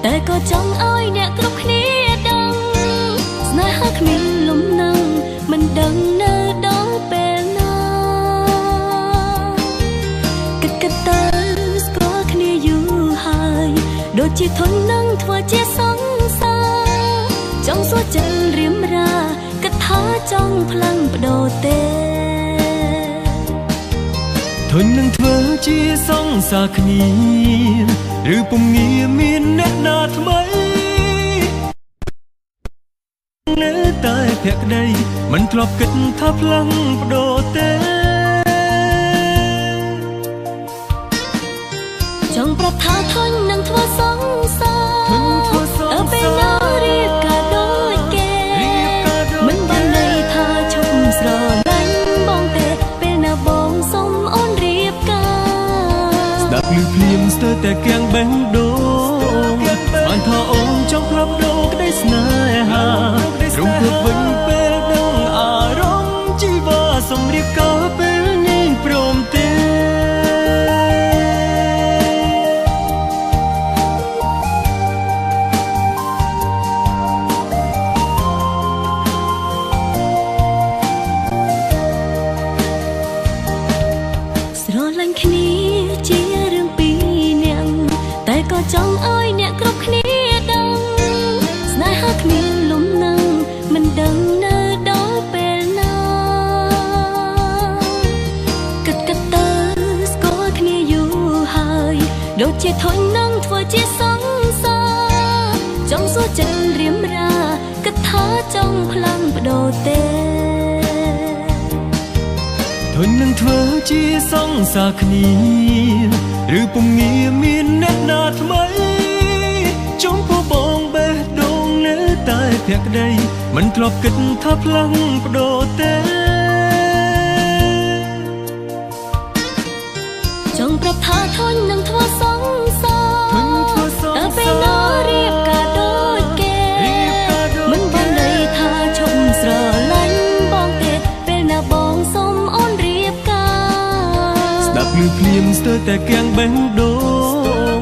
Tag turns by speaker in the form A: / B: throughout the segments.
A: តែក៏ចង់ឲ្យអ្នកគ្រប់គ្នាដឹងស្នេហាគ្មានលំនឹងមិនដឹងនៅដល់ពេលណាគិតគិតទៅស្គាល់គ្នាយូរហើយដូចជាធន់នឹងធ្វើជាសង្សារចង់សួរចិត្តរៀមរាគិតថាចង់ផ្លាំងបដូរទេ
B: ធន់នឹងធ្វើជាសង្សារគ្នាឬពុំងារមានអ្នកណាថ្មីនៅតែភក្តីមិនធ្លាប់គិតថាផ្លាំងបដូរទេ
A: ចង់ប្រាប់ថាធន់នឹងធ្វើសង្សារតើពេលណារៀបការដូចគេមិនបានន័យថាឈប់ស្រឡាញ់បងទេពេលណាបងសុំអូនរៀបការ
B: ស្ដាប់ឮភ្លាមស្ទើរតែគៀងបេះដូងបានថាអូនចង់ផ្លាប់ដូរក្តីស្នេហារំភើបវិញពេលដឹងអារម្មណ៍ជីវ៉ាសំរៀបការពេលនេះព្រមទេ
A: ស្រឡាញ់គ្នាជារឿងពីរនាក់តែក៏ចង់ឲ្យអ្នកគ្រប់គ្នាដឹងស្នេហាគ្មានលំនឹងមិនដឹងនៅដល់ពេលណាគិតគិតទៅស្គាល់គ្នាយូរហើយដូចជាធន់នឹងធ្វើជាសង្សារចង់សួរចិត្តរៀមរាគិតថាចង់ផ្លាំងបដូរទេ
B: ធន់នឹងធ្វើជាសង្សារគ្នាឬពុំងារមានអ្នកណាថ្មីចំពោះបងបេះដូងនៅតែភក្តីមិនធ្លាប់គិតថាផ្លាំងបដូរទេ
A: ចង់ប្រាប់ថាធន់នឹងធ្វើសង្សារតើពេលណារៀបការដូចគេមិនបានន័យថាឈប់ស្រឡាញ់បងទេពេលណាបងសុំអូនរៀបការ
B: ស្ដាប់ឮភ្លាមស្ទើរតែគៀងបេះដូង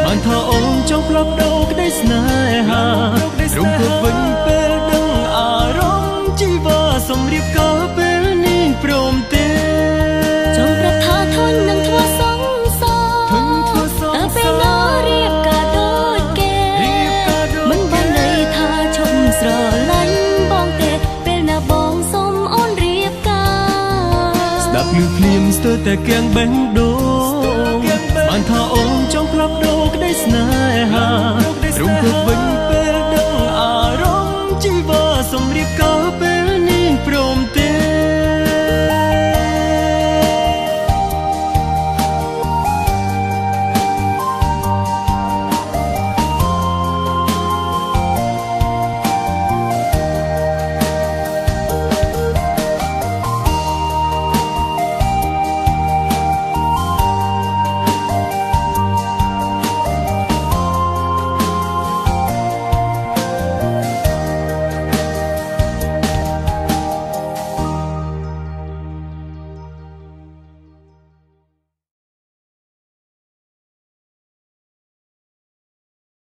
B: បានថាអូនចង់ផ្លាប់ដូរក្តីស្នេហារំភើបវិញពេលដឹងអារម្មណ៍ជីវ៉ាសំរៀបការពេលនេះព្រមទេ
A: ចង់ប្រាប់ថាធន់នឹងធ្វើសង្សារតើពេលណារៀបការដូចគេមិនបានន័យថាឈប់ស្រឡាញ់បងទេពេលណាបងសុំអូនរៀបការ
B: ស្ដាប់ឮភ្លាមស្ទើរតែគៀងបេះដូ